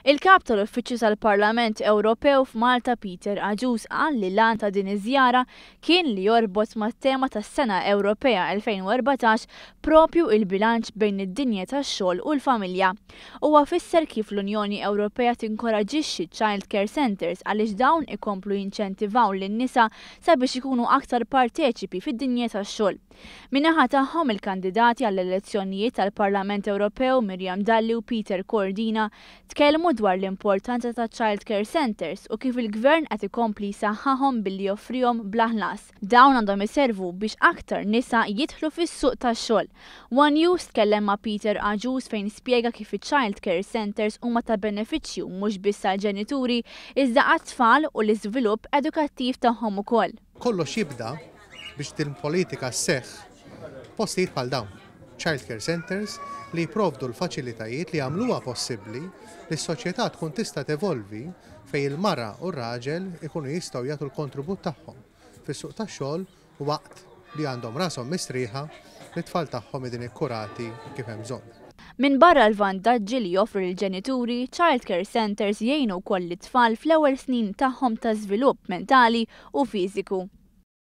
Il-Kap tal-Uffiċċju tal-Parlament Ewropew f'Malta Peter Agius qal li l-għan ta' din iż-żjara kien li jorbot mat-tema tas-Sena Ewropea 2014 propju il-bilanċ bejn id-dinja tax-xogħol u l-familja. Huwa fisser kif l-Unjoni Ewropea tinkoraġixxi child care centres għaliex dawn ikomplu jinċentivaw lin-nisa sabiex ikunu aktar parteċipi fid-dinja tax-xogħol. Min-naħa tagħhom il-kandidati għall-elezzjonijiet tal-Parlament Ewropew Miriam Dalli u Peter Cordina tkellmu dwar l-importanza ta' child care centres u kif il-Gvern qed ikompli jsaħħaħhom billi joffrihom bla ħlas. Dawn għandhom iservu biex aktar nisa jidħlu fis-suq tax-xogħol. One News tkellem ma' Peter Agius fejn spjega kif iċ-child care centres huma ta' benefiċċju mhux biss għall-ġenituri iżda għat-tfal u l-iżvilupp edukattiv tagħhom ukoll. Kollox jibda biex din politika sseħħ postijiet bħal dawn, child care centres li jipprovdu l-faċilitajiet li jagħmluha possibbli li s-soċjetà tkun tista' tevolvi fejn il-mara u r-raġel ikunu jistgħu jagħtu l-kontribut tagħhom fis-suq tax-xogħol waqt li għandhom rashom mistrieħa li t-tfal tagħhom qegħdin ikkurati kif hemm bżonn. Minbarra l-vantaġġi li joffru lill-ġenituri, child care centres jgħinu wkoll lit-tfal fl-ewwel snin tagħhom ta' żvilupp mentali u fiżiku.